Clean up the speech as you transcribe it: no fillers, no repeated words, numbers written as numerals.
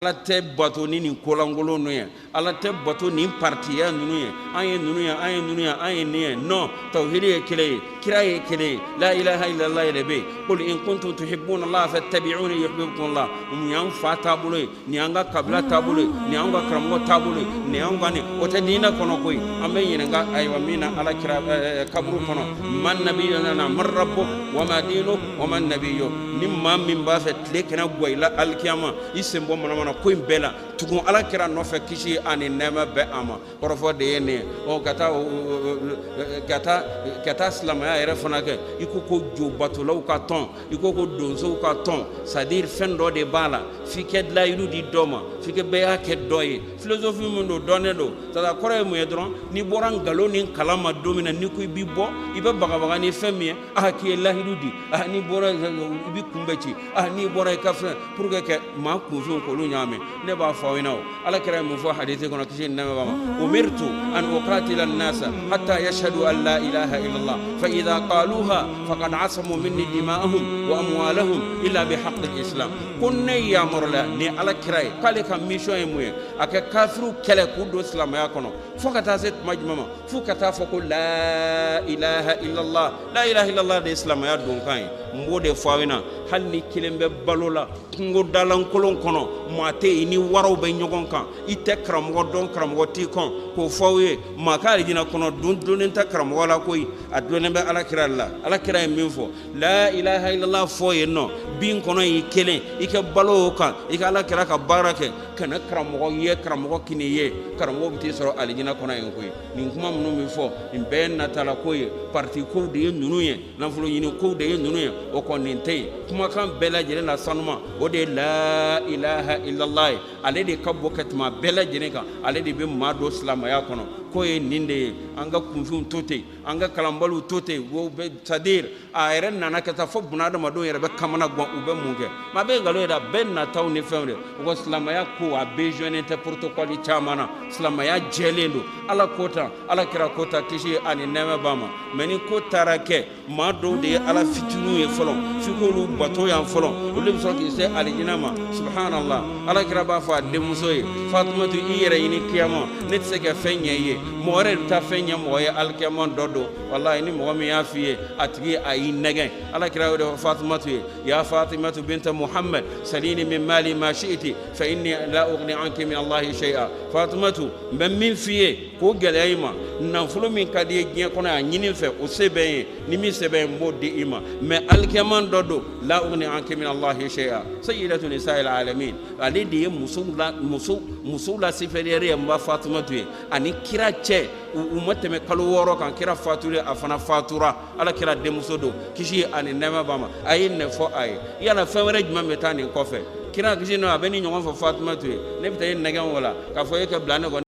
Ala tɛ bato ni nin kolankolon ninnu ye, Ala tɛ bato nin partiya ninnu ye, an ye ninnu ye, an ye ninnu ye, an ye nin ye. Non, tawhidi ye kelen ye, kira ye kelen ye, la ilaha illallah yɛrɛ bɛ yen. Qul in kuntum tuhibbuna Allah fattabi'uni yuhibbukum Allah. Nin y'an fa taabolo ye, nin y'an ka kabila taabolo ye, nin y'an ka karamɔgɔ taabolo ye, nin y'an ka nin, o tɛ diinɛ kɔnɔ koyi. An bɛ ɲininka ayiwa min na Ala kira kaburu kɔnɔ, man nabiyuna man rabbuk wa ma dinuk wa man nabiyyuk. Ni maa min b'a fɛ tile kana gwa i la alikiyama, i sen bɔ manamana ko in bɛɛ la, tugun Ala kira nɔfɛ, kisi ani nɛɛma bɛɛ a ma. Kɔrɔfɔ de ye nin ye. Ɔ ka taa ka taa silamɛya yɛrɛ fana kɛ i ko ko jobatolaw ka tɔn, i ko ko donsow ka tɔn, c'est à dire fɛn dɔ de b'a la f'i kɛ layidu di dɔ ma, f'i kɛ bɛɛ y'a kɛ dɔ ye. Philosophie min don, dɔnnen don, c'est à dire kɔrɔ ye mun ye dɔrɔn, n'i bɔra nkalon ni kalan ma don min na, n'i ko i b'i bɔ, i bɛ bagabaga ni fɛn min ye, ah k'i ye layidu di, ah n'i bɔra i bɛ kunbɛ ci, ah n'i bɔra i ka fɛn pour que kɛ maa kunfinw k'olu ɲagami. Ne b'a fɔ aw ɲɛna, o Ala kira ye mun fɔ hadisi kɔnɔ, kisi ni nɛɛma b'a ma? Umirtu an uqatila an-nasa hatta yashhadu an la ilaha illallah fa idha qaluha faqad asamu minni dima'ahum wa amwalahum illa bihaqqi al-islam. Ko ne yamarula ni Ala kira ye k'ale ka mission ye mun ye? A kɛ kafiriw kɛlɛ k'u don silamɛya kɔnɔ fo ka taa se tuma jumɛn ma? Fo ka taa fɔ ko la ilaha illallah. La ilaha illallah de ye silamɛya donkan ye. N b'o de fɔ aw ɲɛna, hali ni kelen bɛ balo la kungo dalankolon kɔnɔ, maa tɛ yen, ni waraw bɛ ɲɔgɔn kan, i tɛ karamɔgɔ dɔn, karamɔgɔ t'i kɔn, k'o fɔ aw ye, maa ka alijinɛ kɔnɔ don dulonnen tɛ karamɔgɔ la koyi, a dulonnen bɛ Ala kira la. Ala kira ye min fɔ, la ilaha illallah fɔ yen nɔ, bin kɔnɔ y'i kelen, i ka balo o kan, i ka Ala kira ka baara kɛ, kana karamɔgɔ ye, karamɔgɔ kini ye, karamɔgɔ bɛ t'i sɔrɔ alijinɛ kɔnɔ yen koyi. Nin kuma minnu bɛ fɔ, nin bɛɛ ye natala ko ye, parti kow de ye ninnu ye, nafolo ɲini kow de ye ninnu ye, o kɔni nin tɛ yen. Kumakan bɛɛ lajɛlen la sanuma, o de ye la ilaha illallah ye. Ale de ka bon ka tɛmɛ a bɛɛ lajɛlen kan, ale de bɛ maa don silamɛya kɔnɔ. Ko ye nin de ye, an ka kunfinw to ten, an ka kalanbaliw to ten, c'est à dire a yɛrɛ nana ka taa fo bunadamadenw yɛrɛ bɛ kamana gan, u bɛ mun kɛ? Maa bɛ nkalon yɛrɛ, a bɛɛ nataw ni fɛnw de. U ka silamɛya ko a besoin tɛ protocole caman na, silamɛya jɛlen don, Ala ko tan, Ala kira ko tan, kisi ani nɛɛma b'a ma. Mais ni ko taara kɛ, maa dɔw de ye Ala fitininw ye fɔlɔ, f'i k'olu bato yan fɔlɔ, olu bɛ sɔrɔ k'i se alijinɛ ma. Subhanallah, Ala kira b'a fɔ a denmuso ye, Fatumatu, i yɛrɛ ɲini kiyama, ne tɛ se ka fɛn ɲɛ i ye, mɔgɔ wɛrɛ de bɛ taa fɛn ɲɛ mɔgɔ ye alikiyama dɔ don. Walahi, ni mɔgɔ min y'a f'i ye, a tigi a y'i nɛgɛn. Ala kira y'o de fɔ Fatumatu ye, ya Fatimatu binta Muhammad, salini min mali ma shi'ti fa inni la ughni anki min Allahi shay'a. Fatumatu, n bɛ min f'i ye k'o gɛlɛya i ma, nafolo min ka di i ye diɲɛ kɔnɔ yan, ɲini fɛ, o se bɛ n ye, ni min se bɛ n ye, n b'o di i ma, mais alikiyama dɔ don, la ughni anki min Allahi shay'a. Sayyidatu nisa'il alamin, ale de ye musow la musow la supérieur ye. N ba Fatumatu ye, ani kira cɛ u ma tɛmɛ kalo 6 kan, kira fatulen, a fana fatura. Ala kira denmuso don, kisi ani nɛɛma b'a ma. A ye nin fɔ a ye, yala fɛn wɛrɛ jumɛn bɛ taa nin kɔfɛ? Kira kisi nɔ a bɛ ni ɲɔgɔn fɔ Fatumatu ye, ne bɛ taa e nɛgɛn o la k'a fɔ e ka bila ne kɔ.